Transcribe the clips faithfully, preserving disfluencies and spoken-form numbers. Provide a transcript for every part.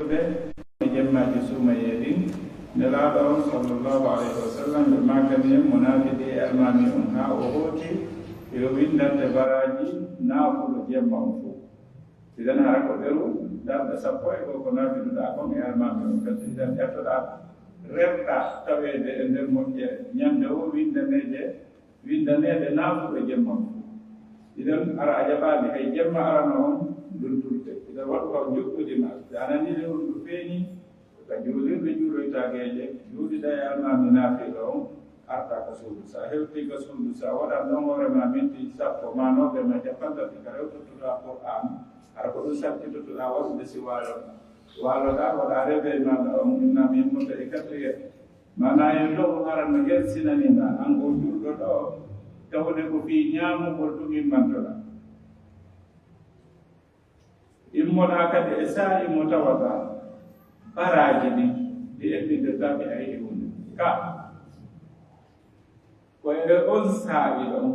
Ɓe e jemmaaji suumayee ɗin, Nelaaɗo on, sallallahu alayhi wa sallam, ɓe maakani en, munaafiqi e almaami on, haa o hooti, yo winndante baraaji naafulo jemma on fow. Idan hara ko ɓeru darɗe sappo e go'o ko naafiluɗaa kon e almaami on, kadi idan ƴettoɗaa, rerɗaa taweede e nder moƴƴere, ñannde woo winndaneede winndaneede naafuɓe jemma fow. Idan hara a jaɓaali hay jemma arano on luttorde. Idan waɗu ka njuɓɓudi ma. Si a nanii lewru ndu feeñi, ka juulirde juuloytaageeje, juuliɗaa e almaami naafiila on, artaa ka suudu. Si a hewtii ka suudu, si a waɗan ɗon hoore ma minti sappo maa noogas maa cappanɗe tati ka rewtotoɗaa Qur'aan, hara ko ɗun sakkitotoɗaa waɗude si waaloɗaa. Waaloɗaa, waɗaa réveil maaɗa on, inna mi immoto e quatrième. Maanaa yo taw hara no hersinanii ma, an on julɗo ɗoo, tawde ko fii ñaamugol tun immantoɗaa. Immoɗaa kadi e saa'i mo tawata baraaji ɗin ɗi eɓɓindirɗaa mi a yi'i huunde. Ka, ko e on saa'i ɗon,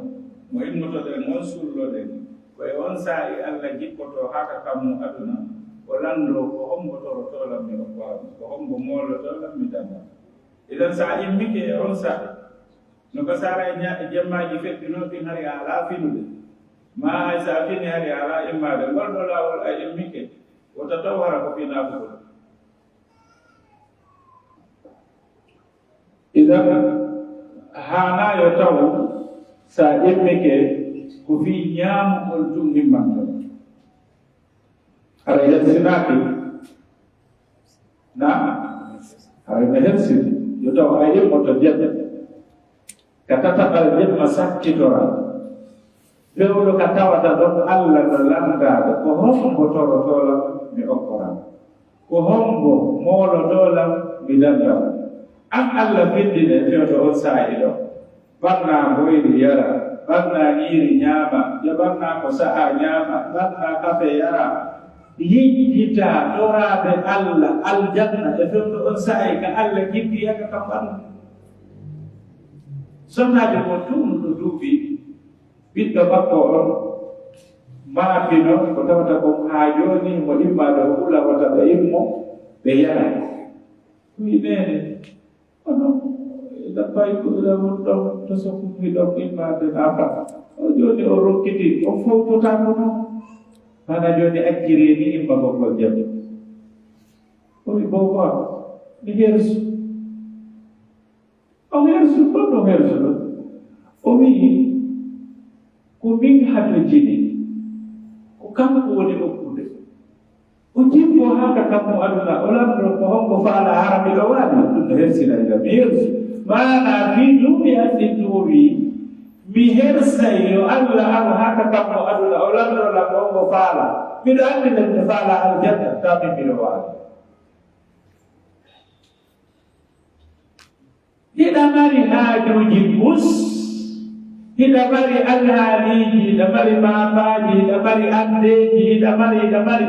mo immotoɗen, on sulloɗen, ko e on saa'i Alla jippotoo haa ka kammu aduna, o lanndoo ko hombo torotoo lan mi okkoran, ko hombo moolotoo lan mi dandan. Idan si a immike e on saa'i, no ka sara e ña-, e jemmaaji feƴƴunoo ɗin hari a alaa finude, maa hay si a fini hari a alaa immaade, ngol ɗoo laawol a immike, wota taw hara ko fii naafugol. Idan, haanaa yo taw si a immike ko fii ñaamugol tun immanta. Hara hersinaaki. Naa? Hara no hersini. Yo taw a immoto jemma. Ka tataɓal jemma sakkitora. Fewndo ka tawata ɗon Alla no lanndaade, ko hombo torotoo lan mi okkoran? Ko hombo moolotoo lan mi dandan? An Alla findine fewndo on saa'i ɗon. Bannaa mboyri yara, bannaa ñiiri ñaama, jaɓannaa ko sa'aa ñaama, bannaa kafe yara. Yejjitaa toraade Alla aljanna e fewndo on saa'i ka Alla jippi yaka ka fannu. Sonnaajo mon tuunuɗo duuɓi ɓiɗɗo makko on maapino ko tawata kon haa jooni mo immaade o hula wata ɓe immo ɓe yara. Wi'i neene, kono ina fayi ko ina won ɗon to sokkuki ɗon immaade naafa. O jooni o rokkiti, o fowtotaako non. Hana jooni acciri ni immagol ngol jam. O wi'i, "Boobo am, mi hersu." O hersu ɗon, o hersu ɗon. O wi'i, "Ko min hatojini, ko kanko woni okkude." O jippoo haa ka kammu aduna, o lanndoo ko honko faalaa hara miɗo waali. Ɗun no hersina ila mi hersu. Maanaa fii ɗun mi anndi ɗun o wi'i, mi hersay yo Alla aru haa ka kammu aduna, o lanndoo lan ko honko faalaa. Miɗo anndi nde mi faalaa aljanna, taa min miɗo waali. Hiɗa mari haajuuji bus, hiɗa mari alhaaliiji, hiɗa mari maapaaji, hiɗa mari andeeji, hiɗa mari, hiɗa mari.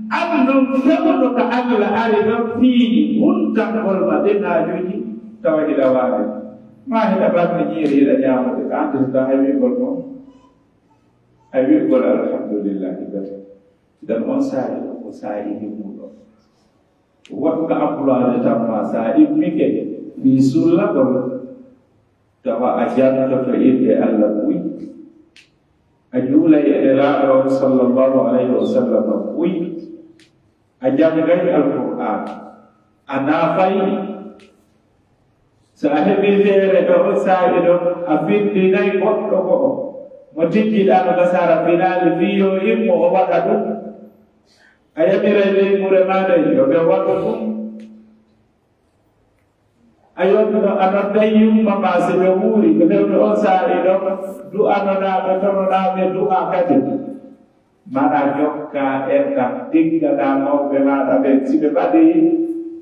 An non fewndo ka Alla ari ɗon fii huntangol ma ɗen haajuuji, tawa hiɗa waawi. Maa hiɗa ɓanni ñiiri, hiɗa ñaamude, ka andirta hay wi'ugol non. Hay wi'ugol alhamdulillahi bati. Dan on saa'i ɗon, ko saa'i himmuɗo. Waɗu ka emploi de temps ma, si a immike fii sullagol, tawa a jantoto innde Alla buy, a juulay e Nelaaɗo on sallallahu alayhi wa sallam buy, a janngay Alqur'aan, a naafay. Si a heɓii feere ɗo on saa'i ɗon, a findinay goɗɗo go'o mo tijjiɗaa no Nasaara finaali fii yo immo o waɗa ɗun. A yamiray leyɓure maa nden yo ɓe waɗu ɗun. A yonno, a nodday yumma maa si ɓe wuuri, ɓe fewndo on saa'i ɗon, du'anonaa ɓe, tononaa ɓe du'aa kadi. Maɗa jokka enɗan, ɗigganaa mawɓe maaɗa ɓen. Si ɓe ɓadii,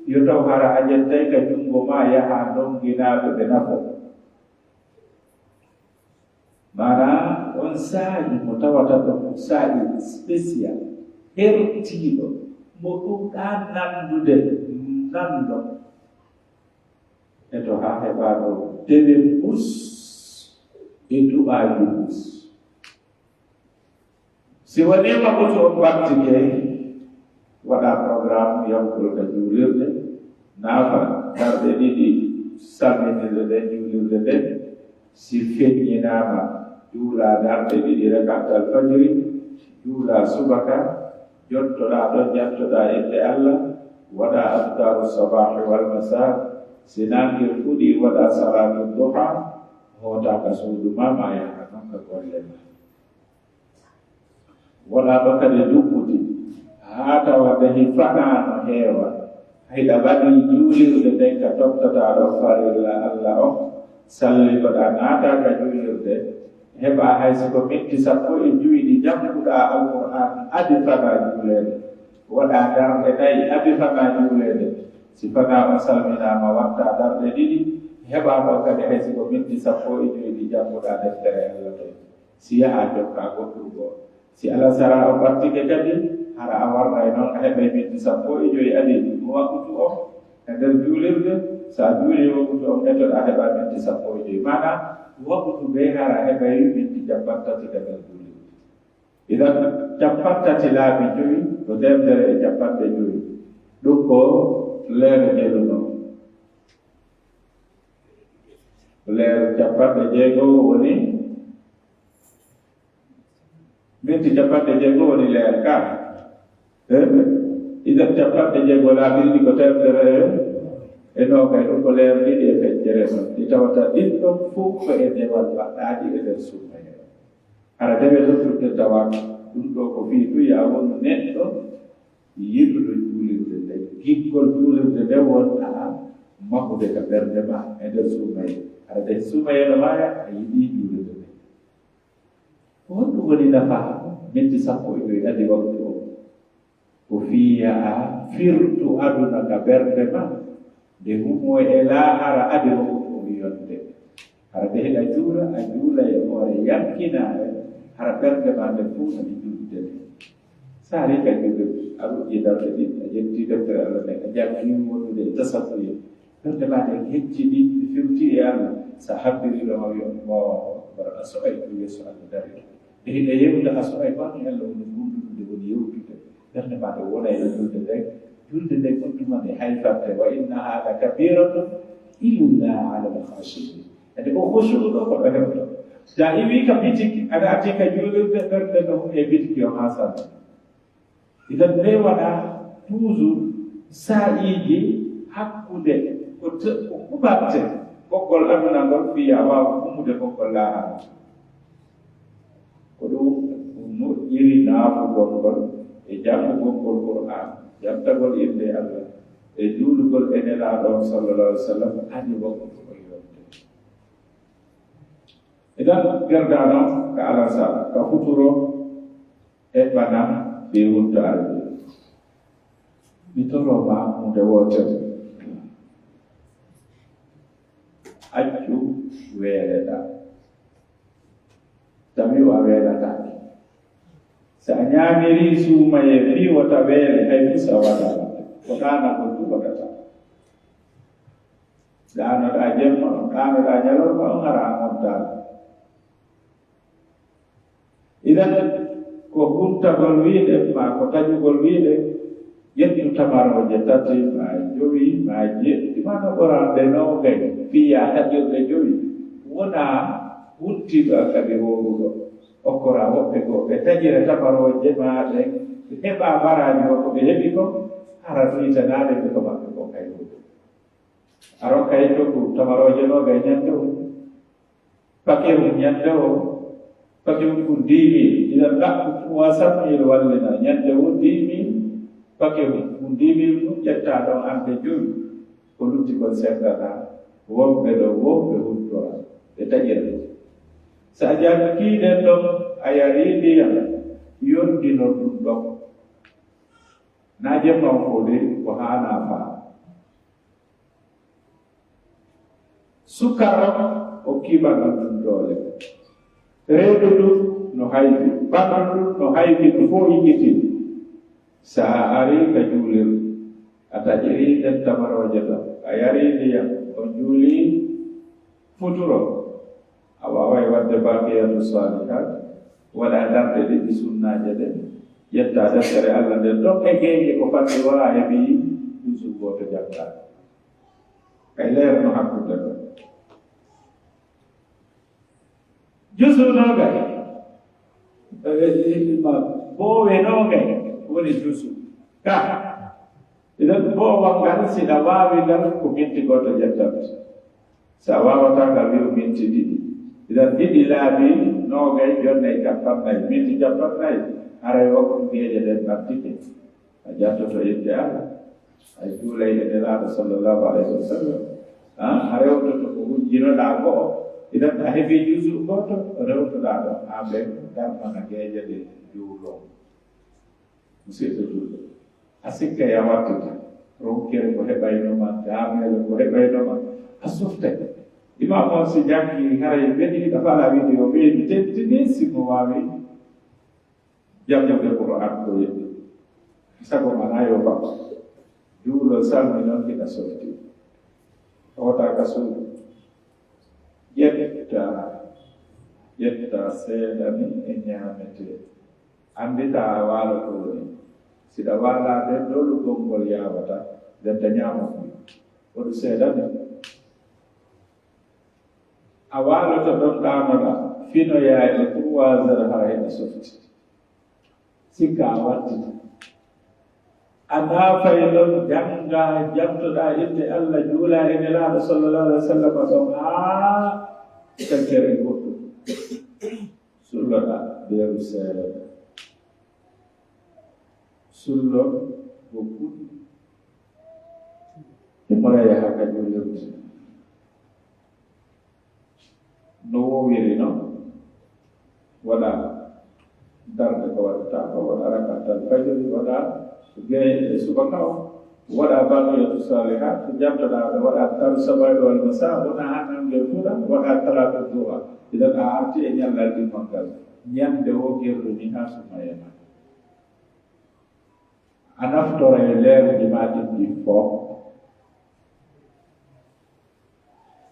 yo taw hara a ƴettay ka junngo maa, yaha ndonginaa ɓe, ɓe nafo. Maanaa on saa'i mo tawata ɗon ko saa'i spécial, hertiiɗo, mo ɗuuɗaa nanndude nanndo. E to haa heɓaaɗo dewel bus e du'aaji bus. Si woniima ɓutu on ɓattike, Waɗaa programme yankol ka juulirde, naafa darɗe ɗiɗi salminirde nden, juulirde nden. Si feññinaama, juulaa darɗe ɗiɗi rakaatal fajiri, juulaa subaka, jottoɗaa ɗon, jantoɗaa innde Alla, waɗaa adkaaru sabaahi wal masaa. Si naange fuɗii, waɗaa salaatu duhaa, hootaa ka suudu maa, maa yaha non ka golle maa. Wonaa ɗon kadi duɓɓude, haa tawa nde hi fanaa no heewa. Hiɗa waɗi juulirde nden ka tottoɗaa ɗon farilla Alla on, sallitoɗaa naataa ka juulirde, heɓaa hay si ko minti sappo e jowi ɗi jannguɗaa Alqur'aan, adi fanaa juuleede. Waɗaa darɗe nay, adi fanaa juuleede. Si fanaa on salminaama, wattaa darɗe ɗiɗi, heɓaa ɗon kadi hay si ko minti sappo e jowi ɗi jannguɗaa deftere Alla nden. Si yahaa jokkaa goɗɗun goo. Si alasara on ɓattike kadi, hara a warray non, a heɓay minti sappo e jowi adi waqtu on e nder juulirde. Si a juulii waqtu on, etoɗaa, a heɓaa minti sappo e jowi. Maanaa, waqtu bee hara a heɓay minti cappanɗe tati ka nder juulirde. Idan, cappanɗe tati laabi jowi ko teemedere e cappanɗe jowi. Ɗun ko leere jeɗu non. Leere cappanɗe jeego woni Minti cappanɗe jeego woni leere ka. Eh? Idan cappanɗe jeego laabi ɗiɗi ko teemedere e noogay, ɗun ko leere ɗiɗi e feccere non. Ɗi tawata ɗin ɗon fow ko e dewal baɗɗaaɗi e nder suumayee. Hara dewe luttuɗe tawa ɗun ɗoo ko fii tun yo a wonu neɗɗo yiɗuɗo juulirde nden. Giggol juulirde nden wonta mahude ka ɓernde maa e nder suumayee. Hara nde suumayee no maaya, a yiɗii juulirde nden. Ko honɗun woni nafa minti sappo e jowi adi waqtu on? Ko fii yo a firtu aduna ka ɓernde maa, nde humoo e laakhara adi waqtu on yonde. Hara nde hiɗa juula, a juula e hoore yankinaare, hara ɓernde maa nden fow no e juulde nden. Si a arii ka juulde, a ruggi darɗe ɗin, a ƴetti deftere Alla nden, a janngi wondude e tasawufi, ɓernde maa nden hecci ɗin, ɗi fewti e Alla. Si a habbirii ɗon, a wi'ay, Allaahu akbar, a so'ay to yeeso Alla darii. Nde hiɗa yewta, a so'ay ko an e Alla woni wondude, woni yewtude. Ɓernde maa nden wonay e juulde nden. Juulde nden on tuma nde hayfante, wa innahaa lakabiiratun illaa alal khaashi'iin. Ede o khushu'u ɗoo ko ɗoo heɓata. Si a iwii ka bitik, aɗa arti ka juulirde, ɓernde no e bitik yo haa sanne. Idan, ɓe waɗa toujours saa'iiji hakkunde ko te-, ko huɓɓante kokkol aduna ngol, fii yo a waawu ummude kokkol laakhara. Ko ɗun moƴƴiri naafugol ngol e janngugol ngol Qur'aan, jantagol innde Alla, e juulugol e Nelaaɗo on, sallallaahu alayhi wa sallam, adi waqtu on yonde. Idan, gerdaa non ka alasara, ka futuro, eɓɓanam fii huttaade. Mi toroo ma huunde wootere. Accu weeleɗaa. Tawi a weelataake. Si a ɲaamirii suumayee fii wota weele, hay fus a waɗataa. Ko ɗaanagol ɗun waɗataa. Ɗaanoɗaa jemma on, ɗaanoɗaa ɲalorma on, hara a noddaama. Idan, ko huntagol wi'ude, maa ko taƴugol wi'ude, ƴettu tamarooje tati, maa jowi, maa jeɗɗi, maa no ɓura nde noogay, fii yo a taƴir ɗe jowi. Wonaa huntiiɗo an kadi wowluɗo. Okkoraa woɓɓe goo, ɓe taƴira tamarooje maa ɗen, ɓe heɓa baraaji makko, ɓe heɓi kon, hara ɗuytanaade ɓe ko maɓɓe kon hay huunde. A rokka yimɓe ko tamarooje noogay ɲande woo, paquet mun ɲande woo, paquet mun kun dix mille, idan laɓɓu trois cent mille wallina ɲande woo dix mille, paquet mun kun dix mille mun ƴettaa ɗon an ɓe jowi, ko lutti kon senndanaa wonɓe ɗon woo ɓe huttora, ɓe taƴira. Si a jankii ɗen ɗon, a yarii ndiyan, yondinon ɗun ɗon. Naa jemma on fow de, ko haanaa faa. Sukar on, okkii banndun ndun doole. Reedu ndun no hayfi, banndun ndun no hayfi, no fow hikkitii. Si a arii ka juulirde, a taƴirii ɗen tamarooje ɗon, a yarii ndiyan, on juulii futuro, a waaway waɗde baaqiyaatu saalihaat, waɗaa darɗe ɗiɗi sunnaaje ɗen, Ƴetta deftere Alla nden ɗon e geeƴe ko fadde wa heɓi juzu gooto jannga. Kay leerno hakkunde ɗon. Juzu noogay. Eh, eh, ma, boowe noogay woni juzu. Ka. Idan boowa ngal, si ɗa waawi ngal, ko minti gooto ƴettata. Si a waawataa ngal, wi'u minti ɗiɗi. Idan ɗiɗi laabi noogay, jonnay cappannayi, minti cappannayi, haray waktu geeƴe ɗen nattike. A jattoto innde Alla, a juulay e Nelaaɗo sallallahu alayhi wa sallam. Ah, a rewtoto ko wujjinoɗaa ko, idan a heɓii juzu gooto, rewtoɗaa ɗon, haa ɓen darnana geeƴe ɗen juuloo. Musidɗo julɗo, a sikkay a wattude, ronkere ko heɓayno ma, daameele ko heɓayno ma, a suftay. Imam on si janngi, haray weli, ɗa fala wiide yo ɓeydu teddini, si mo waawi janngude Qur'an ko yeɗɗi. Sago ma na yo bak. Juulol salmi non hiɗa softi. Hoota ka suudu. Ƴetta, ƴetta seeɗa ni e ñaametee. Annditaa a waaloto woni. Si ɗa waalaa nden, ɗo lugol ngol yaawata, nden ta ñaamo ɗum. Ko ɗum seeɗa ni. A waaloto ɗon ɗaanoɗaa, finoyaa e trois heures hara hiɗa softi. Sikka a wattita. A naafay ɗon, janngaa, jantoɗaa innde Alla, juulaa e Nelaaɗo sallallahu alaihi wa sallam ɗon haa feccere goɗɗum. Sulloɗaa beeru seere. Sullo ko kuɗi. Himo yaha ka juulirde. No woowiri non, waɗa darnde ko waɗata ko, waɗa rakatal fajri, waɗa gee e subaka o, waɗa baqiyatu salihat, jantoɗaa ɓe, waɗa taru saba'i wal masa, wona haa nangee fuɗa, waɗa talatu duha. Idan a arti e ñallal ɗimmal ngal, ñande wo gerɗo ni haa sumaya ma. A naftora e leeruuji maa ɗin ɗin fow.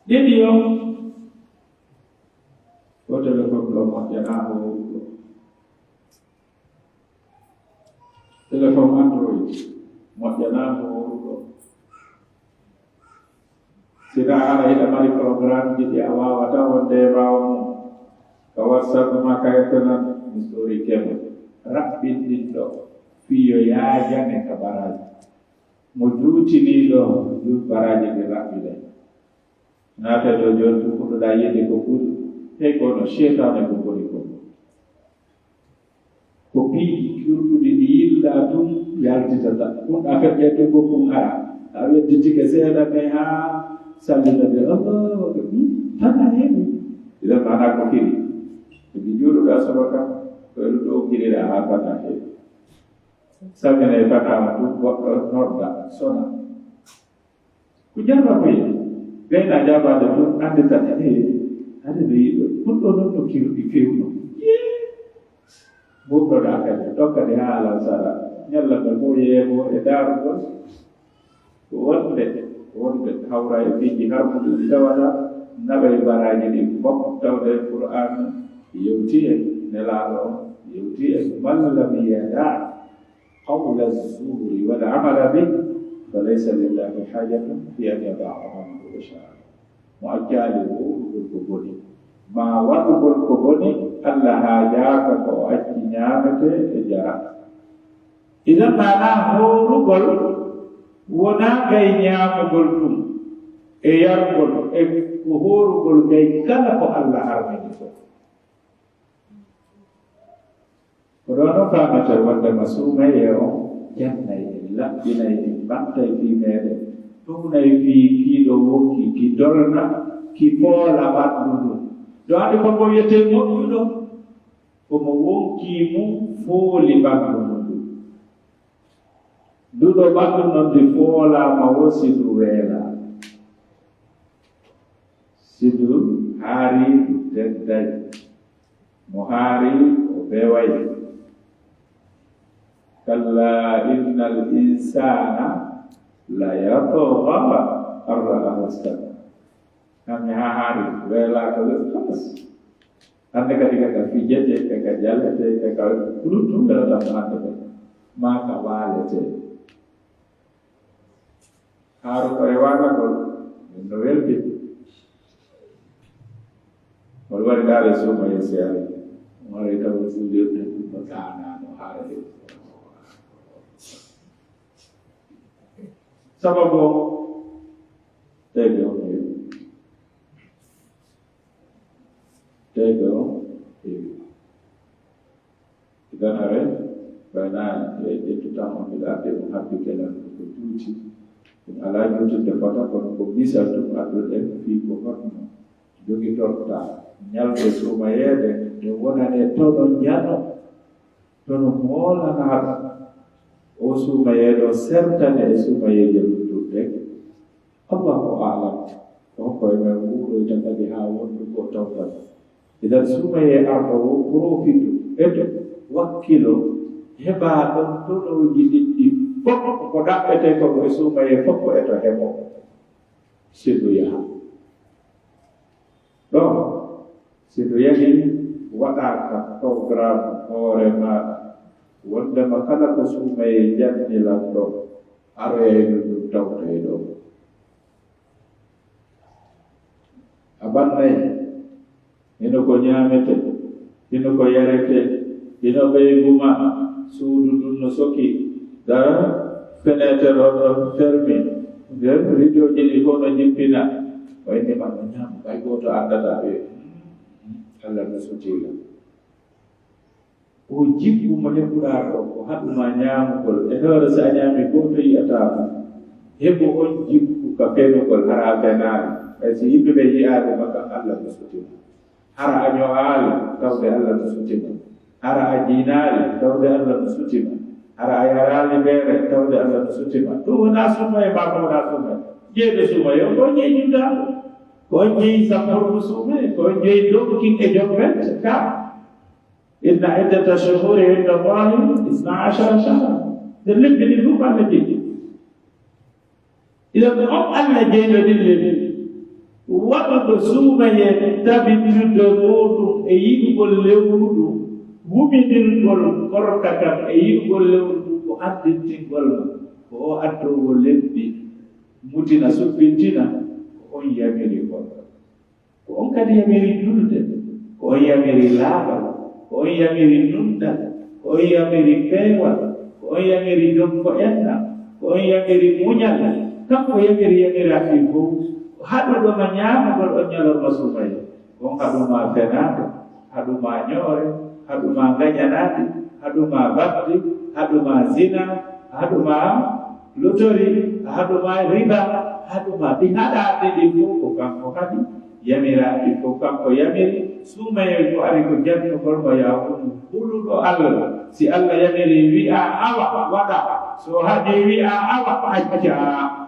Ɗiɗi on, ko telefon ɗo moƴƴanaa ko wowluɗo. Telefon Android moƴƴanaa ko wowluɗo. Si na ara hiɗa mari programmeji ɗi a waawataa wonde e ɓaawo mum, ka WhatsApp maa ka internet, mi soorike ma. Raɓɓin ɗin ɗo, fii yo yaajane ka baraaji. Mo juutiniiɗo juut baraaji ɗin raɓɓiɗay. Naatay to jooni tun fuɗɗoɗaa yi'ude ko ɓuri, hey ko no seytaane ko boni ko. Ko piiji curɗuɗi ɗi yillaa tun yaltitata. Ɗun a feƴƴay tun ko kun ara. A wedditike seeɗa kay haa sallina de, Allahu akbar. Hmm, tana heni. Idan maanaa ko firi. Ko ɗi juuluɗaa suba kan, ko e ɗun ɗoo kiriɗaa haa tana heni. Salmina e fataama tun, goɗɗo nodda, sona. Ko jarra ko ye, gayna jaabaade tun, annditata, eh, hade ɓe yiɗo. Ɗun ɗoo non no kirɗi fewno. Yee! Gomɗoɗaa kadi, ɗon kadi haa alasara. Ñalla ngal fow yeeyee mo e daarugol. Ko wonɓe, ko wonɓe hawra e piiji harmuɗi ɗi tawata, naɓay baraaji ɗin fow, tawde Qur'aana yewti en, Nelaaɗo on yewti en, man lam yada' قول الزور والعمل به فليس لله حاجة في أن يدع طعامه وشرابه. Mo accaali wuurugol ko boni, maa waɗugol ko boni, Alla haajaaka ko o acci ñaametee e jaraa. Idan maanaa hoorugol wonaa gay ñaamugol tun e yargol, e ko hoorugol gay kala ko Alla harmini kon. Ko ɗoo non faametee wonndema suumayee on jannay en, laɓɓinay en, ɓantay fii meeɗen, tuunay fii kii ɗoo wonkii, ki dolna, ki foola ɓanndu ndun. Ɗoo anndi kon ko wi'etee moƴƴuɗo? Ko mo wonkii mun fooli ɓanndu mun ndun. Ndu ɗoo ɓanndu non ndi foolaama woo si ndu weelaa. Si ndu haarii ndu tedday. Mo haari o beway. Kalla innal insaana la yatgha an ra'ahu stagna. Hanni haa haari weelaaka wi kalas. Hannde kadi ka ka fijete, ka ka jalete, ka ka kuluttu, mbela tan hannde kadi. Maa ka waalete. Haaru ko e waalagol, no weldi. Hol wari daale suuma e seere. Mo ari taw suudirde ɗum no taanaano haarde. Sababu o, tawi on heewi. Tawi on heewi. Idan haray, ɓay naa e ƴettu tan on mbiɗa adde ɗum habbi kelal ko juuti. Ɗum alaa juutinde fota, kono ko misal ɗum adduɗen fii ko honno jogitorta ñalɗe suumayeede, nde wonane tono njano, tono moolanaaɗo. O suumayeeɗo sertane e suumayeeje luttuɗe. Allahu a'lam. Ko hokko e men wuuroyta kadi haa wondu ko tawtal. Idan suumayee arɗo o porofitu, eto, wakkilo, heɓa ɗon tonooji ɗiɗɗi fof ko ɗaɓɓetee ko e suumayee fof ko eto heɓo. Siɗo yaha. Ɗon, siɗo yahi, waɗa ka programme hoore maaɗa. Wondema kala ko suumayee janni lan ɗon, aroyayno ɗum tawtoyee ɗon. A bannay, hino ko ñaamete, hino ko yarete, hino ɓeygu ma, suudu ndun no soki, da feneeter on no fermi, nden ridooji ɗi fof no jippina. Wayde ma no ñaama, ɓay gooto anndataa ɓe. Alla no sutiila. O jikku mo heɓuɗaa ɗoo, ko haɗu maa ñaamugol. E hoore, si a ñaamii gooto yi'ataa mo. Heɓu on jikku ka fenugol, hara a fenaali. Ɓay si yimɓe ɓen yi'aali ma kan, Alla no sutima. Hara a ño'aali, tawde Alla no sutima. Hara a jiinaali, tawde Alla no sutima. Hara a yaraali beere, tawde Alla no sutima. Ɗum wonaa suumayee maa ko wonaa suumayee. Jeyɗo suumayee, ko on jeyi juldaaɗo. Ko on jeyi sambordu suumayee, ko on jeyi donkin e jombente, ka. إن عدة الشهور عند الله اثنا عشر شهرا. Nde lebbi ɗin fof ko Alla jeyi. Idan ko on Alla jeyɗo ɗin lebbi. Waɗuɗo suumayee tabitinde muuɗum e yiɗugol lewru ndun, huminirgol korka kan e yiɗugol lewru ndun ko anndintingol ma. Ko o addoowo lebbi, mutina, subbintina, ko on yamiri korka. Ko on kadi yamiri julde, ko on yamiri laaɓal, ko on yamiri nunɗal, ko on yamiri peewal, ko on yamiri jokko enɗam, ko on yamiri muñal. Kanko yamiri yamiraaɗi ɗin fow. Ko haɗuɗo ma ñaamugol on ñalorma suumayee. Ko on haɗu ma fenaande, haɗu ma ñoore, haɗu ma ngañanaade, haɗu ma baɗde, haɗu ma zina, haɗu ma lotori, haɗu ma riba, haɗu ma ɗi haɗaaɗi ɗin fow ko kanko haɗi, yamiraaɗi fow kanko yamiri, suumayee ko ari ko jannugol mo yaawuɗum huluɗo Alla. Si Alla yamiri wi'a awa, waɗa. So haɗi wi'a awa, acca.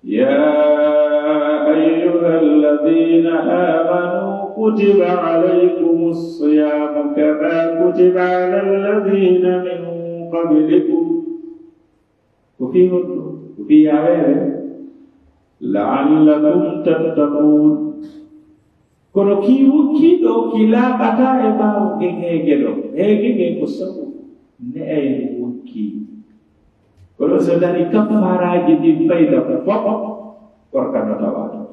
يا أيها الذين آمنوا كتب عليكم الصيام كما كتب على الذين من قبلكم. Ko fii honɗum? Ko fii yaaweere. لعلكم تتقون. Kono kii wukkiiɗo, kii laaɓataa e ɓaawo ngen heege ɗoo. Heege ngen ko sabu ne'ayɗo wukkii. Kono so darii kaffaaraaji ɗin fayda fof, korka no tawaa ton.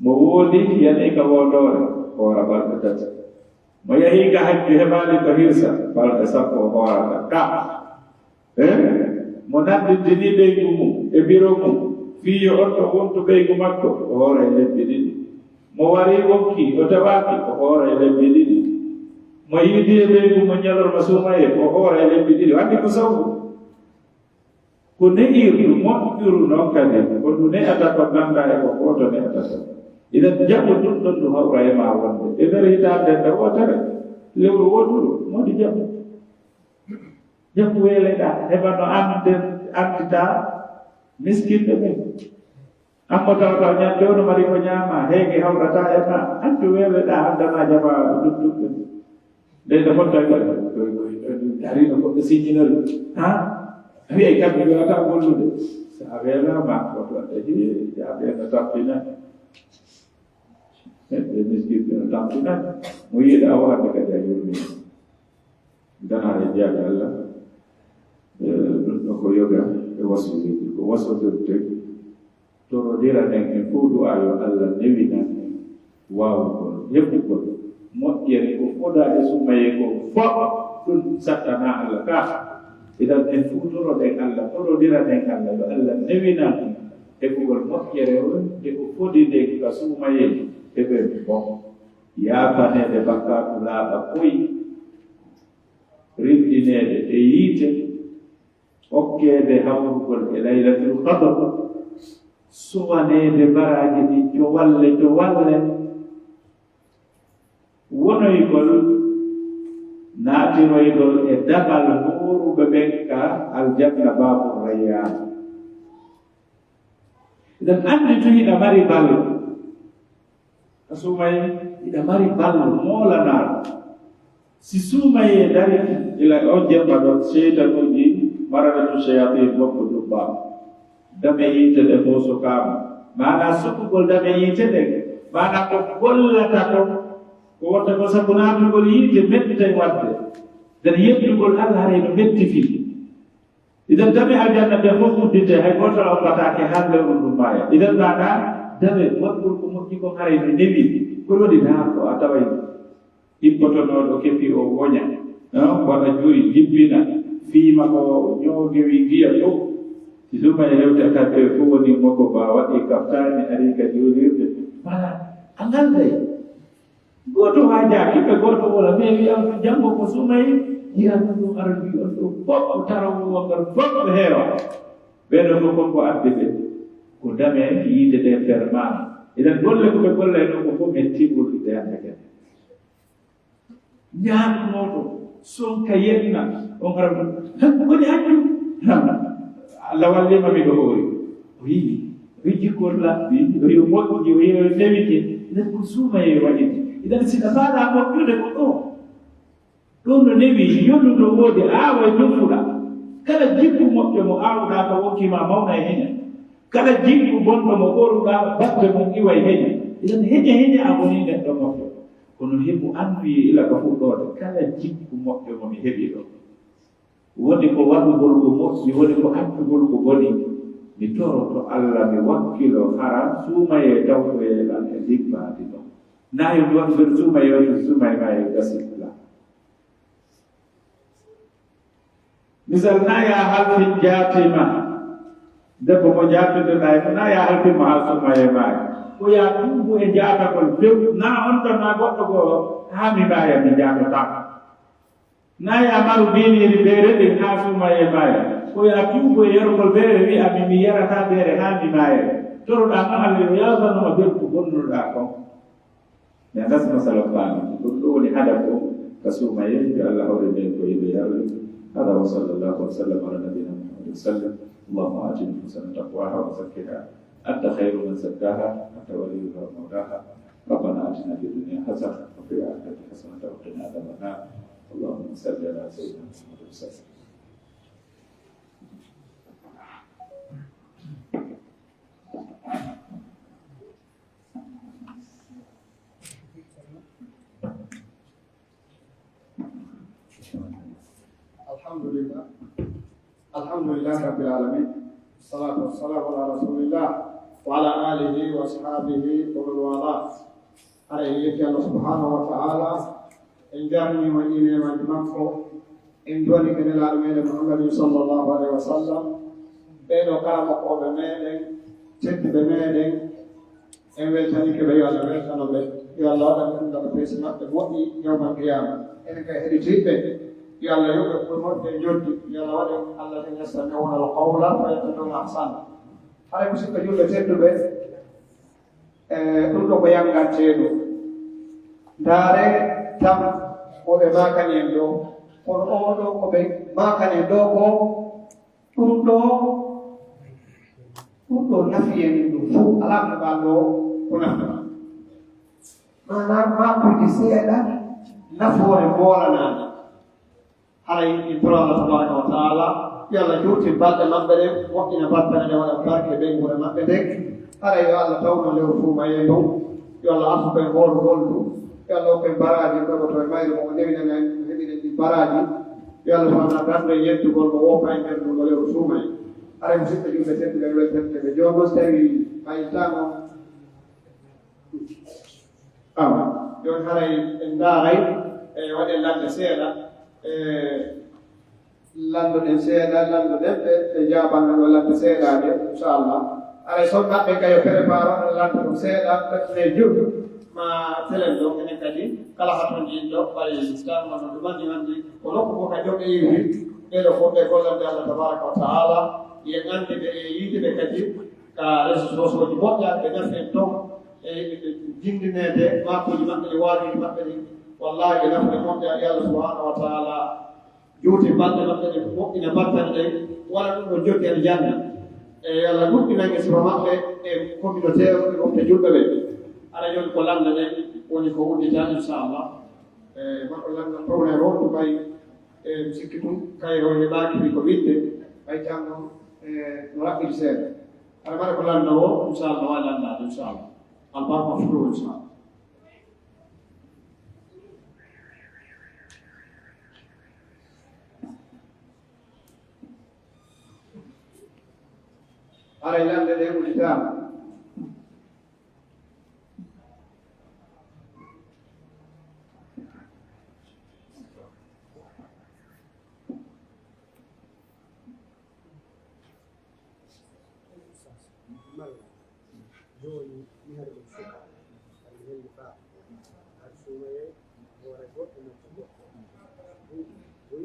Mo woodi, yanii ka woodoore, hoora balɗe tati. Mo yahii ka hajju heɓaali ko hirsa, balɗe sappo o hoorata ka. Eh? Mo nanndintini ɓeygu mum e biro mum, fii yo on ɗon wontu ɓeygu makko, o hooray lebbi ɗiɗi. Mo warii wonkii, o tawaaki, o hooray lebbi ɗiɗi. Mo yiidii e ɓeygu mum ñalorma suumayee, o hooray lebbi ɗiɗi. O anndi ko sabu. Ko ne'irdu moƴƴuru non kadi, ko ndu ne'ata ko nanndaa e ko gooto ne'ata kon. Idan jaɓu ɗum ɗon ndu hawra e maa wonde. E nder hitaande nde wootere, lewru wooturu, moodi jaɓu. Jaɓu weeleɗaa, heɓa no annden, annditaa miskinɓe ɓen. An mo tawata ñande on no mari ko ñaamaa, heege hawrataa e maa, accu weeleɗaa, anndanaa jamaa luttuɓe. Nde ɗo fotta ko, darino goɗɗo siññinori. Ha? A wi'ay kamɓe ɓe wata gollude. So a weelaama, woto a tawi, yaa ɓe no tappina. E, e miskiiɓe no tampinan. Mo yiɗaa o hande kadi a yurmii. Dana e jaabi Allah. E, ɗum ɗo ko yoga e wasiyuuji. Ko wasiyude, torodira nen en fow du'aa yo Allah newinan en waawugol, heɓugol moƴƴere ko fodaa e suumayee ko fow. Ɗum sattanaa Allah ka. Idan en fow toroɗen Allah, torodira nen Allah yo Allah newinan en heɓugol moƴƴere on e ko fodi nden ka suumayee heɓen fow. Yaafaneede bakkaatu laaɓa koy, rinɗineede e yiite, okkeede hawrugol e Laylatul Qadr, suwaneede baraaji ɗin cowalle cowalle, wonoygol, naatiroygol e daɓal hooruɓe ɓen ka aljanna, baabu Rayyaan. Eɗen anndi tun hiɗa mari ballo. A suumayee, hiɗa mari ballo moolanaaɗo. Si suumayee darike, ila on jemma ɗon, seytanuuji, maradatu shayatin, bokko dubbaa. Dame yiite ɗen fow sokaama. Maanaa sokugol dame yiite ɗen, maanaa ko gollata kon, ko wonta ko sabu naatugol yiite mettay waɗde. Nden yeddugol Allah haray no metti fii. Idan dame aljanna ɗen fow udditee, hay gooto ombataake haa lewru ndun maaya. Idan maanaa dame waɗugol ko moƴƴi kon haray no newi. Ko waɗi naa ko a taway hippotonooɗo kepi o woña, ah, waɗa juri, jibbina, fiima ko ñoogewi ndiya ɗoo. Si suumayee hewti ka ɓe fow woni mo ko ba waɗi kaftaani ari ka juulirde. Maanaa, a ngalday. Gooto waajaaki, ɓe gooto wala, mais wi'am janngo ko suumayee, yi'am ɗum ardi on ɗoo fow, tarawol ngal fow heewa. Ɓee ɗoo fow kon ko addi ɓe? Ko dame yiite ɗen fermaama. Idan golle ko ɓe gollay ɗon ko fow mettii ɓurɗi ɓe hannde kadi. Ñaatunooɗo, sonka yenna, on ara ɗum. Han, woni hannjum? Han, Allah wallii ma miɗo hoori. O yi'i, o yi'i jikkoor labbi, o yi'i o moƴƴi, o yi'i o fewike. Idan ko suumayee waɗi. Idan si ɗa faalaa moƴƴude ko ɗoo. Ɗum no newi, yonu no woodi, aaway ndufuɗaa. Kala jikku moƴƴo mo aawuɗaa ka wonkii maa mawna e heña. Kala jikku bonɗo mo ɓoruɗaa, batte mum iwa e heña. Idan heña heña a bonii neɗɗo moƴƴo. Kono himo annduyee ila ka fuɗɗoode, kala jikku moƴƴo mo mi heɓi ɗoo, woni ko waɗugol ko moƴƴi, woni ko accugol ko boni, mi toroto Alla, mi wakkiloo hara suumayee tawtoyee lan e dimmbaadi ɗon. Naa yo mi waɗu nder suumayee, yo suumayee maa e gasi la. Misal, naa yo a halfin jaati maa, debbo mo jaatitoɗaa e mun, naa yo a halfin mo haa suumayee maayi. Ko yo a tuubu e jaatagol few, naa on tan, naa goɗɗo goo, haa mi maaya, mi jaatotaako. Naa yo a maru biiniiri beere ndin haa suumayee maaya. Ko yo a tuubu e yarugol beere, wi'a, mi, mi yarataa beere haa mi maaya. Toroɗaa non Alla yo yaafano ma nder ko bonnuɗaa kon. Ɓe ngasno salon paami. Ɗum ɗoo woni hadafu ka suumayee, yo Alla hawru men ko yiɗi yarde. هذا وصلى الله وسلم على نبينا محمد وسلم. اللهم آت نفوسنا تقواها وزكها أنت خير من زكاها أنت وليها ومولاها. ربنا آتنا في الدنيا حسنة وفي الآخرة حسنة وقنا عذاب النار. اللهم صل على سيدنا محمد وسلم. الحمد لله. الحمد لله رب العالمين. والصلاة والسلام على رسول الله وعلى آله وأصحابه ومن والاه. Hara en yetti Allah subhanahu wa ta'ala, en jarnii mo e neemaaji makko, en du'anii ka Nelaaɗo meɗen Muhammadin sallallahu alayhi wa sallam. Ɓee ɗoo karamokooɓe meɗen, tedduɓe meɗen, en weltanike ɓe, yo Allah weltano ɓe, yo Allah waɗan ɓe ɗum daga peese maɓɓe moƴƴi yawmal qiyaama. Enen kay heɗitiiɓe, yo Allah yoɓ ɓe ko moƴƴi e njoɓdi, yo Allah waɗan Allah tan yastammi'una al-qawla fa yattabi'una ahsana. Hara musidɓe julɓe tedduɓe, E, ɗum ɗoo ko yannganteeɗo. Ndaaree tan ko ɓe maakani en ɗoo. Kono oo ɗoo ko ɓe maakani en ɗoo ko, ɗum ɗoo, ɗum ɗoo nafii en ɗum fow. Alaa ko ɓaan ɗoo ko nafata. Maanaa maakuuji seeɗa, nafoore moolanaande. Haray en toro Allah tabaraka wa taala, yo Allah juutin balɗe maɓɓe ɗen, moƴƴina battane ɗen, waɗa barke e ɓeynguure maɓɓe nden. Haray yo Allah tawnu lewru fuu mayee ndun. Yo Allah arsuku en hoolugol ɗum. Yo Allah hokku en baraaji, kono to e mayre mo o newinana en, o heɓina en ɗin baraaji. Yo Allah subhanahu wa ta'ala darnu en yettugol mo, woppa en nder ndun ɗoo lewru suumayee. Haray musidɓe julɓe tedduɓe e weltanteeɓe, jooni non si tawii mayitaama, awa, jooni haray en ndaaray, e waɗen lamnde seeɗa, e Lanndo ɗen seeɗa, lanndo ɗen ɓe, ɓe jaabanno ɗoo lanndo seeɗaaɓe, inchallah. Aray, sonnaaɓe ɓen kay yo préparé on lanndo ɗon seeɗa, ɓe jooni, ma telen ɗon, enen kadi, kala hatondiiɗo, ɓay tan wano ɗum anndi, anndi, ko nokku ko ka joom e iwri, ɓee ɗoo fof ɓe gollande Allah tabaraka wa taala, yen anndi ɓe e yiide ɓe kadi, ka réseaux sociaux ji moƴƴa, ɓe nafi en ton, e ɓe jinndineede, maakuuji maɓɓe ɗi, waajuuji maɓɓe ɗi, wallahi ɓe nafi en moƴƴa, e Allah subhanahu wa taala, Juuti balɗe maɓɓe ɗen, moƴƴina battane ɗen, waɗa ɗum ɗon jokki aljanna. E yo Allah nuɗɗinan e sifa maɓɓe e communauté o e mofte julɓe ɓen. Hara jooni ko lannda ɗen woni ko uddita, inchallah. E maɗo lannda problème o, ko ɓay, e mi sikki tun, kayre o heɓaaki ko wiɗde, ɓay janngo, e no raɓɓiɗi seeɗa. Hara mbaɗa ko lannda o, inchallah, wawi lanndaade, inchallah. Albarka fuɗo, inchallah. Haray lannde ɗe udditaama. Malla, jooni, mi hari ɗum suka, hari mi helli faa, hari suumayee, hoore goɗɗo, noppi goɗɗo. Buy, buy,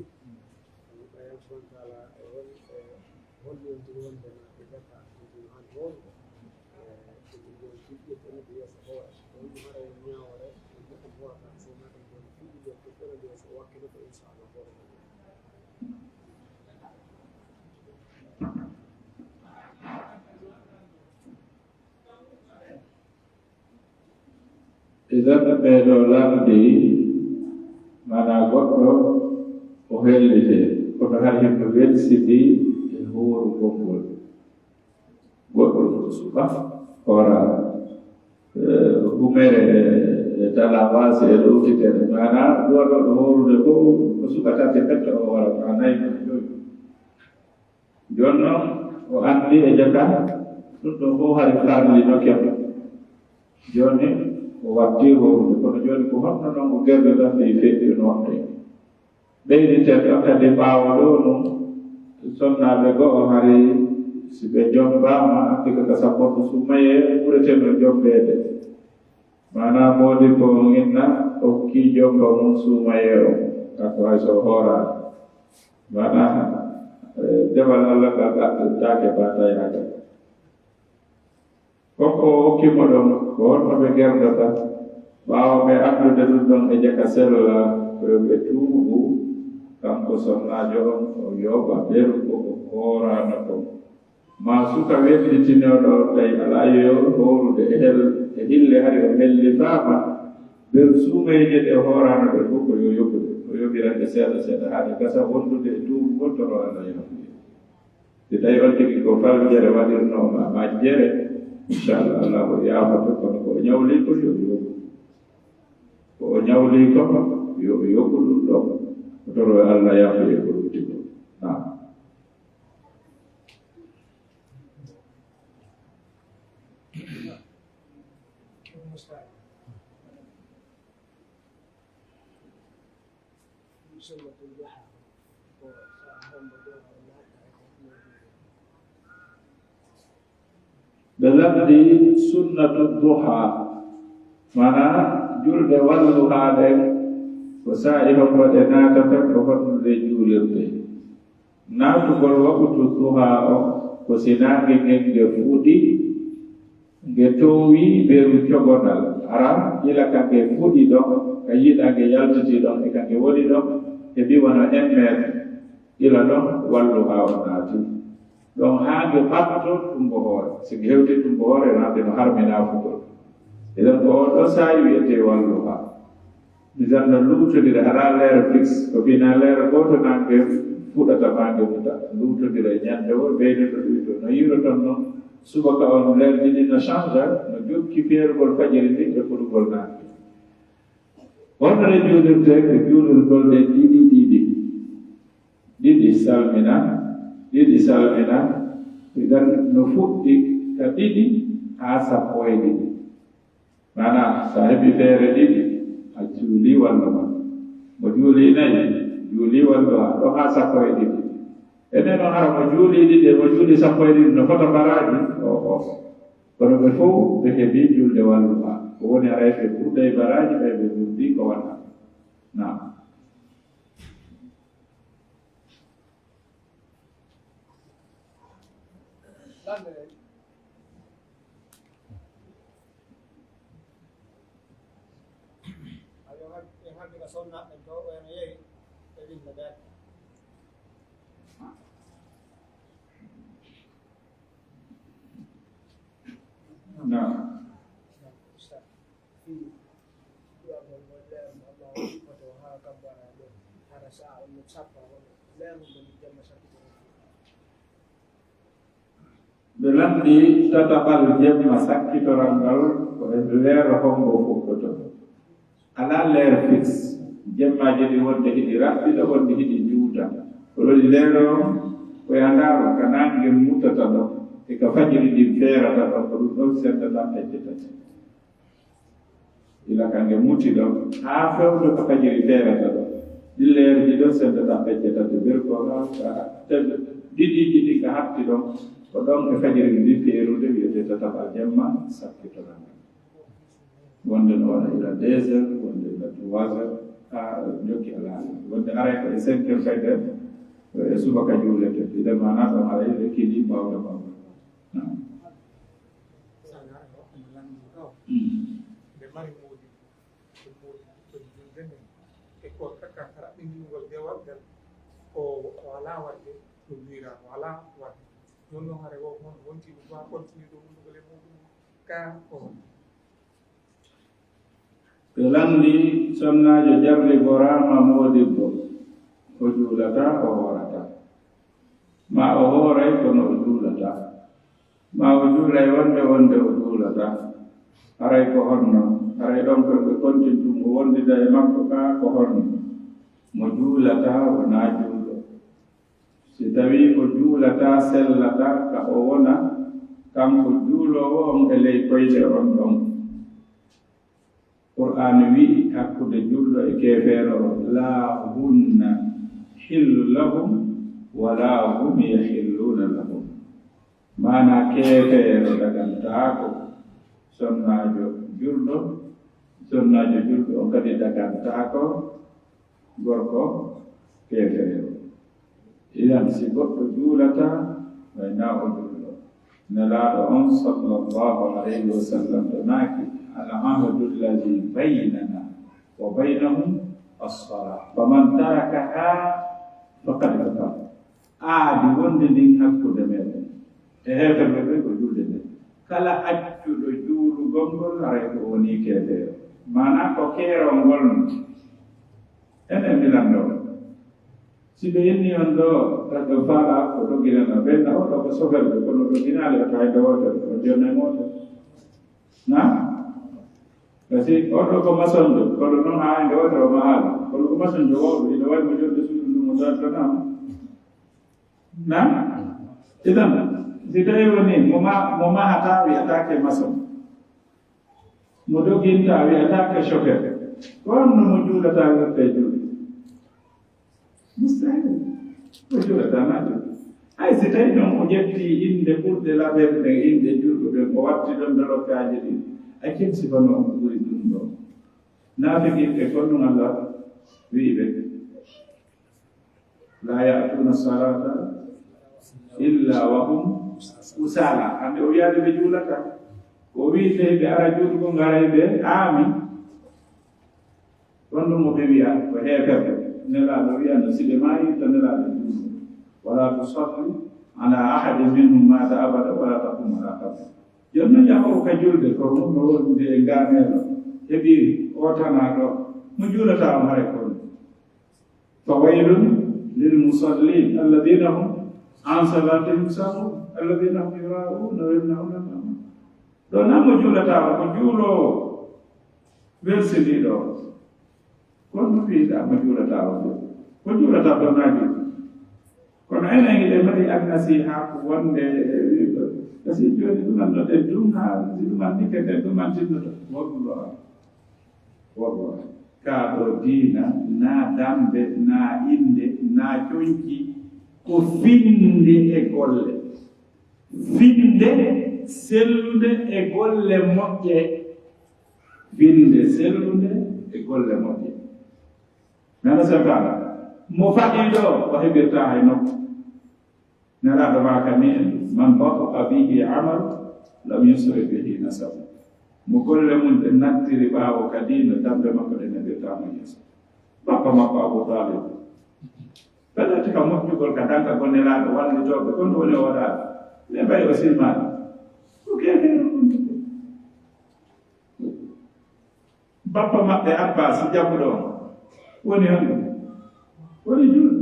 Allahu subhanahu wa taala e hol-, e holliyontiri wonde no ɓe jaka ɗum han hoore, e ɗum ɗum ɗon jiɗɗirde neɗɗo yeeso hoore. Ɗum ɗum haray ñaawoore, ɗum ɗum hoore, suumayee ɗum ɗon fiɗɗinde, ɗum ɗon yeeso wakkilo ko inchallah hoore. Idan ɓee ɗoo lanndii, maanaa goɗɗo o hellitee, kono hari himo welsindii e hoorugol ngol. Goɗɗo ko suka, hoora, eh, humere e, e talawaasi e ɗowtitere. Maanaa, ɗuwaɗo ɗo hoorude ko, ko suka tati pette o hoora, maanaa, e joyi. Jooni non, o anndi e jaka, ɗum ɗoo fof hari farlinoke mo. Jooni, o wattii hoorude. Kono jooni, ko honno non o gerdata fii feƴƴunoonde? Ɓeyditen ɗon kadi ɓaawo ɗoo nun, sonnaaɓe go'o hari si ɓe jombaama, hikka ka sappordu suumayee ɓureteno jombeede. Maanaa moodi ko inna okkii jomba mun suumayee on, kanko hay so o hooraani. Maanaa, eh, dewal Alla ngal ɗaɓɓirtaake faa tayaaka. Kon ko o okki mo ɗon, ko honno ɓe gerdata? Ɓaawo ɓe anndude ɗum ɗon e jaka sella, ko yo ɓe tuubu, kanko sonnaajo on, o yoɓa ɓeru ko o hooraano kon. Maa suka wellitinooɗo on tawi alaa yo hoorude e hel-, e hille hari o hellifaama, ɓeru suumayee ɗe o hooraano ɗe fof ko yo yoɓude, o yoɓira ɗe seeɗa seeɗa haa ɗe gasa wondude e tuubugol toro Alla yaafuye. Si tawii on tigi ko faljere waɗirnoo ma majjere, inchallah Alla o yaafoto, kono ko o ñawli ko yo yoɓu. Ko o ñawli ko yo yoɓu ɗum ɗon, o toro Alla yaafuye ko lutti ko. Naam. Ɓe lanndii sunnatu duhaa, maanaa julde walluhaa ɗen, ko saa'i hombo ɗe naatata, ko honno ɗe juulirtee. Naatugol waqtu duhaa on, ko si naange ngen nge fuɗi, nge toowi beru cogonal, hara ila ka nge fuɗi ɗon, ka yiɗa nge yaltiti ɗon, e ka nge woni ɗon, heɓi wano un mètre, ila ɗon walluhaa on naati. Ɗon haa nge ɓatto tumbo hoore. Si nge hewti tumbo hoore, ran nde no harmi naafugol. Idan ko on ɗon saa'i wi'etee walluhaa. Misal no luutondira, alaa leere fixe, ko fina leere gooto naange fuɗata maa nge muta. Luutondira e ñande woo, ɓeyde no ɗuytoo. No yiiroton non, Subaka on, leer ɗin no change, no jokki feerugol fajiri ndin e fuɗugol naange. Honno ɗe juulirtee? Ko juulirgol ɗe ɗiɗi ɗiɗi. Ɗiɗi salmina, ɗiɗi salmina, idan no fuɗɗi ka ɗiɗi haa sappo e ɗiɗi. Maanaa, si a heɓii feere ɗiɗi, a juulii wallumaa. Mo juulii nayi, juulii wallumaa, ɗon haa sappo e ɗiɗi. E nden non, hara mo juulii ɗiɗi e mo juulii sappo e ɗiɗi no fota baraaji? Oo'o. Kono ɓe fow ɓe heɓii julde wallumaa. Ko woni, haray ɓe ɓurday baraaji ɓay ɓe ɓurdii ko wata. Naam. Naam. Ɓe lanndii tataɓal jemma sakkitoral ngal, ko e leer hombo fuɗɗotoo. Alaa leer fixe. Jemmaaji ɗin wonde hiɗi raɓɓiɗa, wonde hiɗi juuta. Ko ɗon leer on, ko yo a ndaaru ka naange mutata ɗon, e ka fajiri ndin feerata ɗon, ko ɗun ɗon sendata pecce tati. Ila ka nge muti ɗon, haa fewndo ka fajiri feerata ɗon. Ɗin leeruuji ɗon sendata pecce tati, berko haa ka tebe-, ɗiɗiiji ɗin ka hatti ɗon, ko ɗon e fajiri ndin feerude wi'etee tataɓal jemma sakkitoral ngal. Wonde no waɗa ila deux heures, wonde ila trois heures, haa jokki alhaali. Wonde aray ko e cinq heures fayde, e subaka juulete. Ila maanaa ɗon aray ɓe kili ɓawɗo ɓawɗo. Naam. Mm. Nde mari moodi, ko moodi ko julde nden. E ko takkan raɓɓiningol dewal ngal, ko, ko alaa waɗde, ɗum wiira ko alaa waɗde. Jooni non hare o kon wonti ɗum, wa continue ɗum, ɗum ko le muɗum, ka ko. Ɓe lanndii, sonnaajo jarriboraama moodibbo, o juulataa, o hoorataa. Maa o hooray, kono o juulataa. Maa o juulay wonde, wonde o juulataa. Haray ko honno? Haray ɗon ko ɓe kontintu mo wondida e makko ka ko honno? Mo juulataa wonaa juulɗo. Si tawii ko juulataa sellataa ka o wona kanko juuloowo on e ley koyɗe on ɗon. Qur'aana wi'i hakkunde julɗo e keefeero, "Laa hunna hillu lahum, wa laa hum yahilluuna lahum." Maanaa, keefeero dagantaako sonnaajo julɗo, sonnaajo julɗo on kadi dagantaako gorko keefeero. Idan, si goɗɗo juulataa, waynaa o julɗo. Nelaaɗo on, sallallahu alayhi wa sallam, ɗo maaki, "Al ahdu alladhi baynana wa baynahum as-salah. Faman tarakaha faqad kafar." Ahdi wonde ndin hakkunde meɗen e heeferɓe ɓen ko julde nden. Kala accuɗo juulugol ngol, haray ko woni keefeero. Maanaa ko keerol ngol non. Enen milan ɗoo. Si ɓe inni on ɗoo, taƴo faala ko dogiranoo. Ɓen na oɗo ko soferɓe, kono doginaali oto hay nde wootere, o jonnay mooto. Na? Kasi oɗo ko masonjo, kono non haa nde wootere o mahaali. Kono ko masonjo wooɓe, ina wawi mo jonde suudu ndu mo dartanaa. Na? Idan, si tawi woni mo ma-, mo mahataa wi'ataake mason. Mo doginta wi'ataake chauffeur. Ko honno mo juulataa wirta e juuɗe? Mustahil. O juulataa na juuɗe. Hay si tawi non o ƴetti innde ɓurɗe labirde e innde julɓe ɓen, o watti ɗon dolokkaaji ɗin, a kin sifano on ko ɓuri ɗum ɗoo. Naafiqiiɓe kon ɗum Allah wi'i ɓe. "La ya'tuna salata illa wa hum kusala." Hande o wi'aade ɓe juulata. Ko o wi'i ɓe, ɓe ara juulugol ngaray ɓe aami. Ɗon ɗum o ɓe wi'a ko heeferɓe. Nelaaɗo wi'ano si ɓe maayi, to Nelaaɗo juulu. "Wala tusalli ala ahadin minhum mata abada wala taqum ala qabri." Jooni non, yahowo ka julde, ko ɗum no wondude e ngaameelo, heɓi o tanaa ɗo. Mo juulataa on haray ko ɗum. "Fa waylun lil musallin alladhina hum عن صلاتهم ساهون. الذين هم يراءون ويمنعون الماعون. Ɗoo naa mo juulataa, ko juuloowo welsindiiɗo. Kono no wi'uɗaa mo juulataa on? Ko juulataa ɗoo naa juul. Kono enen hiɗen mari annasiihaaku wonde, kasi jooni ɗuman no ɗen ɗum haa si ɗuman ni ke ɗen ɗuman tinnoto. Wonɗuɗo. Wonɗuɗo. Kaa ɗoo diina, naa dambe, naa innde, naa conci, ko finnde e golle. Finnde sellunde e golle moƴƴe. Finnde sellunde e golle moƴƴe. Nana sefana, mo faɗɗii ɗoo, o heɓirtaa hay nokku. Nelaaɗo maaka ni, "Man bata'a bihi amalu, lam yusri bihi nasabu." Mo golle mun ɗen nattiri ɓaawo ka diina, dambe makko ɗen heɓirtaa mo yeeso. Bappa makko Abu Talib. Pellet ka moƴƴugol ka danka ko Nelaaɗo wallitooɓe, kono woni o waɗaali. Ne ɓay o silmaali. Ko keefeero on. Bappa maɓɓe Abbas jaɓuɗo on woni honɗo? Woni juul.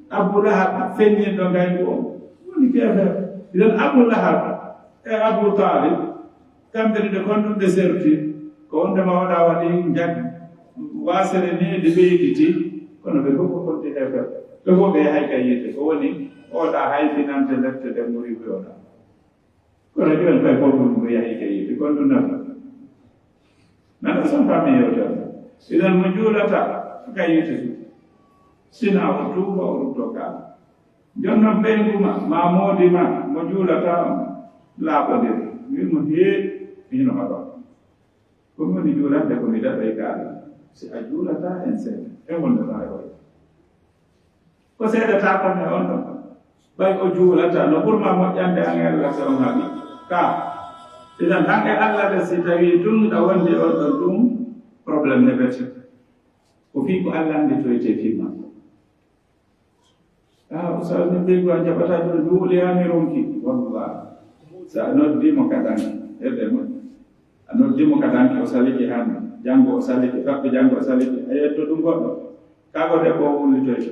Abu Lahab feññinɗo ngayngu on woni keefeero. Idan Abu Lahab e Abu Talib kamɓe ɗiɗo kon ɗum ɓe serti. Ko wonde ma waɗa waɗi njaggi waasere ni ɗi ɓeyditi, kono ɓe fof ko konti heefeero. Ɓe fof ɓe yahay ka yiite. Ko woni oɗa hayfinante lette ɗen muri wi'oɗa. Kono jooni fay fof ɗum ko yahi ka yiite, kon ɗum nafa. Nana son fami yewtere. Idan mo juulata ka yiite, sina o tuuba o rutto ka. Jonnon ɓeyngu ma, ma moodi ma, mo juulata on, laaɓondiri. Wi mo hee, hino ma ɗon. Ko mi woni juulande ko mi daɗoy kaari. Si a juulata en seeɗa, en wondataa e oya. Ko seeɗataa kon e on ɗon. Ɓay o juulata, no ɓurma moƴƴande an e Allah si on haɓi. Ka, idan an e Allah ɓe si tawii tun ɗa wondi on ɗon ɗum, problème heɓete. Ko fii ko Allah annditoyte fii makko. Ah, Ustaz, min ɓeygu a jaɓataa ɗum, juuli haa mi ronki. Wallah. Sa a noddi mo ka danki, hedde mo. A noddi mo ka danki, o salike hannde. Janngo o salike, faɓɓi janngo o salike. A yetto ɗum goɗɗo. Kaa ko debbo o wullitoyto.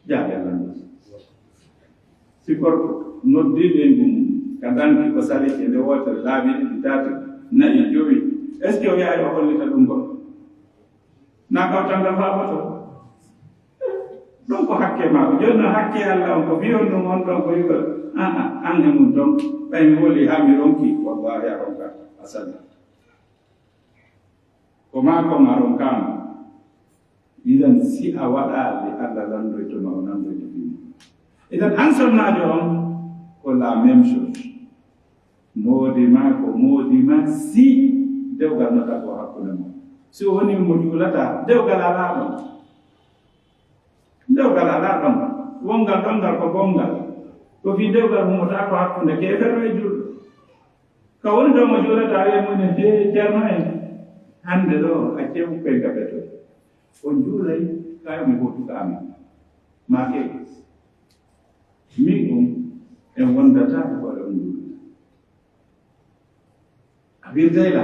Jaabe lan. Si gorko noddi ɓeygu mum ka danki, o salike nde wootere, laabi ɗiɗi, tati, nayi, jowi. Est-ce que o yahay o hollita ɗum goɗɗo? Na kawtal ngal faaboto. Ɗum ko hakke maako. Jooni non hakke Allah on ko fii on ɗum on ɗon ko yugol. Ah, ah, an e mum ton. Ɓay mi woli haa mi ronki, wallahi a ronka. A salli. Ko maako ma ronkaama. Idan si a waɗaali Allah landoyto ma, o nandoyto fii ma. Idan an sonnaajo on ko la même chose. Moodi ma ko moodi ma si dewgal no tagoo hakkunde mon. Si o woni mo juulataa, dewgal alaa ɗon. Dewgal alaa ɗon. Wongal ɗon ngal ko gonngal. Ko fii dewgal hummotaako hakkunde keefeero e juulɗo. Ka woni ɗon mo juulataa, wi'a mo ne, "Hee, Ceerno en, hannde ɗoo, accee ɓukkoy ngaɓetoo. On juulay, kaay on hootu ka amen." Maa ke, min on, en wondataa ko waɗa on juulata. A wirday la,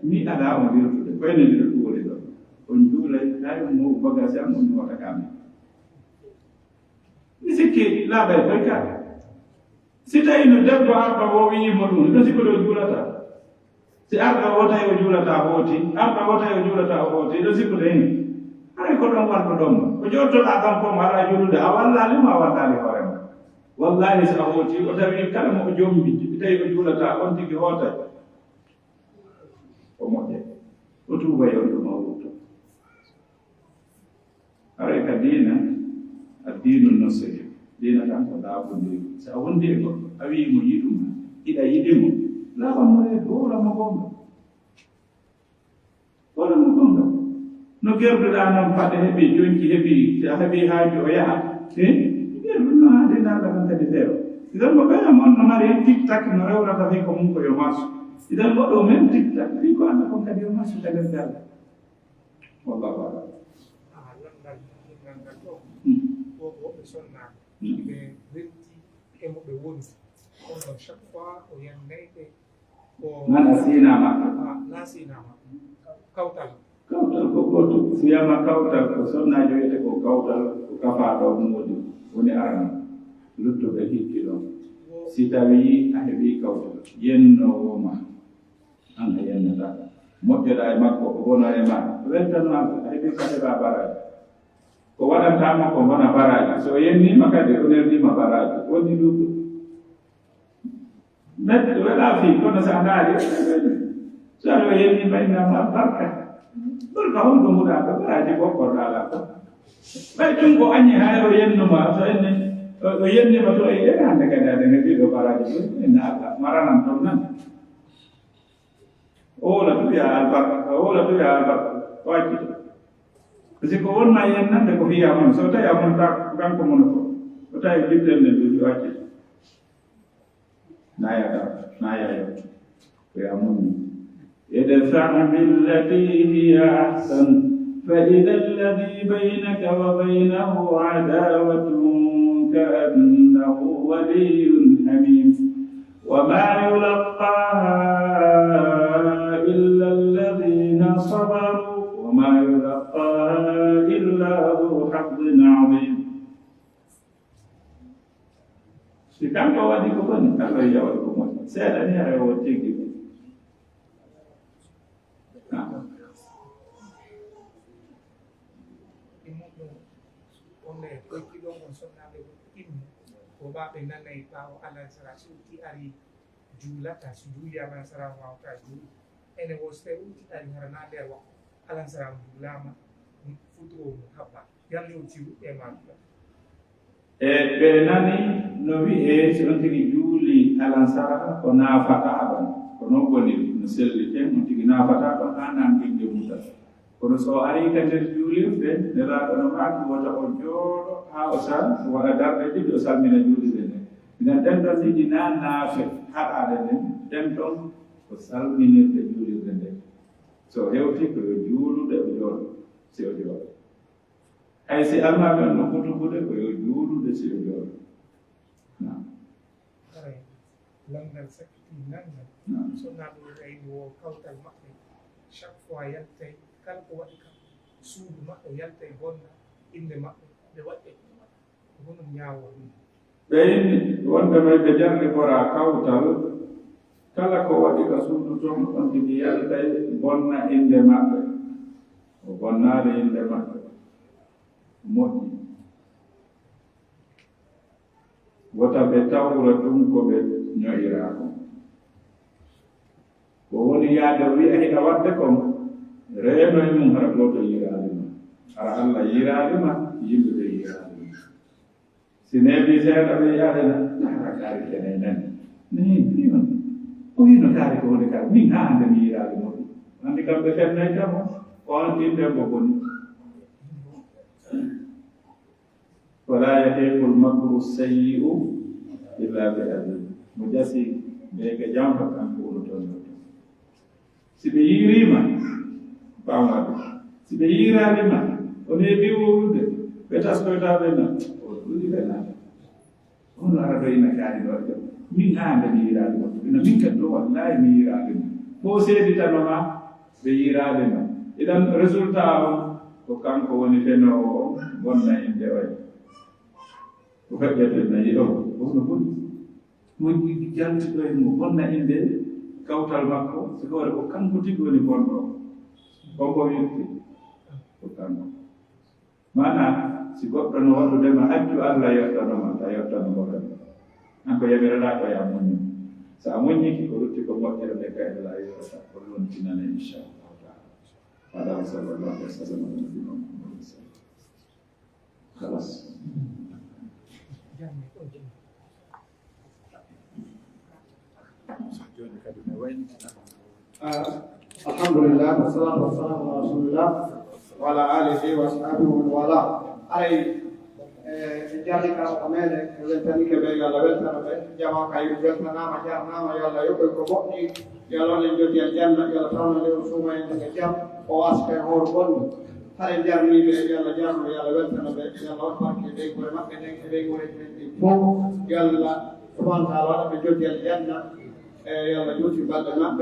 mi alaa on wirtude, ko enen ɗiɗo ɗum woni ɗo. On juulay, kaay on mooɓu bagage am, on hoota ka amen. Mi sikki laaɓay koy ka. Si tawii no debbo arɗo o wi'i mo ɗum, no sikkude o juulata. Si arɗo o tawi o juulata o hooti, arɗo o tawi o juulata o hooti, no sikkude hen. Haray ko ɗon warɗo ɗon. Ko jooɗotoɗaa ɗon kon, a alaa juulude, a wallaali mo, a wallaali hoore ma. Wallaahi, si a hooti, o tawi kala mo o jombi, tawi o juulata, on tigi hootay. O moƴƴay. O tuuba, yo ɗum o wurto. Haray ka diina, addiinu nasiiha. Diina kan ko laaɓundi. Si a wondi e goɗɗo, a wi'i mo yiɗu ma, hiɗa yiɗi mo, laaɓan mo e hoore mo goonga. Hoore mo goonga. No gerduɗaa non paɗe heɓi, jonci heɓi, si a heɓi haaju o yaha. Eh? Gerdu no haade ndarɗa kan kadi feewa. Idan mo ɓeya mon no mari tik tak no rewrata fii ko mum ko yo marsu. Idan goɗɗo men tik tak fii ko annda kon kadi yo marsu ka nder galle. Wallahu a'lam. Ah, lanndal, lanndal ɗo. Hmm. Ko woɓɓe sonnaaɓe. Hmm. Ɓe renti e mo ɓe woni. Kono chaque fois o yannay ɓe ko. Mana sina maɓɓe. Ah, na sina maɓɓe. Kawtal. Kawtal ko gootum. Si wiyaama kawtal, ko sonnaajo wiyete ko kawtal, ko kafaaɗo moodi, woni arano. Luttuɓe hikki ɗon. Si tawii a heɓii kawtal, yennoowo ma, an a yennataa. Moƴƴoɗaa e makko, o wona e maa. Weltano Alla, a heɓii ka heɓaa baraaji. Ko waɗantaa mo ko wona baraaji. So o yennii ma kadi, o nerdii ma baraaji. Woni ɗum. Metti, welaa fii, kono si a ndaari, so a o yennii ma, inna ma barka. Barka honɗum huɗaa ko baraaji ko korɗaa ko. Ɓay ɗum ko añi hay o yennu ma, so enne, o, o yenni ma to e yere hande kadi aɗa heɓi ɗo baraaji ɗum, inna Alla, maranan ton nan. O wona tu ya albarka, o wona tu ya albarka, o acci to. Parce que on ma yennande ko hiya mon, so tawi a mon ta, kanko mon ko, o tawi jiddel nde ɗum, o acci to. Na yaada, na yaayo. Ko ya mun. ادفع بالتي هي أحسن فإذا الذي بينك وبينه عداوة كأنه ولي حميم. وما يلقاها إلا الذين صبروا وما يلقاها إلا ذو حظ عظيم. Si kanko waɗi ko boni, Alla wi'a waɗi ko moƴƴi. Seeɗa ni hara o tigi. Ɗi moƴƴo, on ne, koyɗi ɗon on sonnaaɓe ɗum immi, ko ɓaaɓe nanay ɓaawo alansara, si utti ari juulata, si juuli alansara, waawata juuli. Ene wo si tawi utti ari hara na nder waktu, alansara juulaama, futuro mum habba. Yalli on siwu e maɗum. E ɓe nani no wi'ee, si on tigi juuli alansara, ko naafataa ɗon. Ko non woni no selli ten, on tigi naafataa ɗon, haa nan inde muta. Kono so o arii ka nder juulirde, Nelaaɗo no maaki wota o jooɗo haa o sal-, waɗa darɗe ɗiɗi, o salmina juulirde nden. Minan ɗen ɗon ɗiɗi naa naafe haɗaaɗe nden, ɗen ɗon ko salminirde juulirde nden. So o hewtii ko yo juulude o jooɗo, si o jooɗo. Hay si almaami on no kutubude, ko yo juulude si o jooɗo. Naam. Haray, lanndal sakkitii nanndal. Naam. Sonnaaɓe ɓe kayni wo kawtal maɓɓe, chaque fois yaltay, kala ko waɗi ka suudu maɓɓe yaltay bonna innde maɓɓe, ɓe waɗi e ɗum. Ko honɗun ñaawol ɗum? Ɓe inni wonde may ɓe jarriboraa kawtal, kala ko waɗi ka suudu ton, on tigi yaltay bonna innde maɓɓe. O bonnaade innde maɓɓe. Moƴƴi. Wota ɓe tawra tun ko ɓe ño'iraa kon. Ko woni yaade o wi'a hiɗa waɗde kon, reeno e mun hara gooto yi'iraali ma. Hara Alla yi'iraali ma, yimɓe ɓen yi'iraali ma. Si neeɓii seeɗa ɓe yi'aali na, na hara kaari kene nani. Ni, ni on. O wi'ino kaari ko woni kaari. Min haa hande mi yi'iraali mo. Anndi kamɓe fennay tamo. On innde mbo boni. ولا يحيق المكر السيء إلا بأهله. Mo ƴasi ɓe ka janfa kanko woni ton. Si ɓe yi'iriima, faamaa ɓe. Si ɓe yi'iraali ma, o neeɓii wowlude, ɓe taskoytaa ɓe na, o ɗuɗi ɓe na. Hono ara ɗo ina kaari ɗo ɗo. Min haa nde mi yi'iraali mo. Ina min kadi ɗo wallaahi mi yi'iraali mo. Ko seeditano ma, ɓe yi'iraali ma. Idan résultat on, ko kanko woni fenoowo on, bonna innde oya. Ko feƴƴata na yiɗo, ko hono boni. Mo jaltiɗo e mo bonna innde kawtal makko, si hoore ko kanko tigi woni bonɗo. Ko ko witti, ko kanko. Maanaa, si goɗɗo no waɗude ma, accu Alla yottano ma, ta yottano mo kadi. An ko yamiraɗaa ko ya muññu. So a muññike, ko lutti ko moƴƴere nde kay Alla yottata, ko lontinane, inchallahu taala. Hada wa sallallahu wa sallam ala nabiyina Muhammad wa sallam. Khalas. Ah, alhamdulillah, wassalatu wassalamu ala rasulillah, wa ala alihi wa ashabihi wa man wala. Haray, eh, en jarrika ko meɗen, en weltanike ɓe, yo Allah weltano ɓe. Jamaa kay weltanaama, jarnaama, yo Allah yoɓoy ko moƴƴi, yo Allah waɗan joti aljanna, yo Allah tawna lewru suumayee ndun e jam, o waska e hoore bonde. Hara en jarnii ɓe, yo Allah jarnu ɓe, yo Allah weltano ɓe, yo Allah waɗu barke e ɓeynguure maɓɓe nden e ɓeynguureeji men ɗin fow. Yo Allah subhanahu wa taala waɗa ɓe joddi aljanna, e yo Allah juuti balɗe maɓɓe.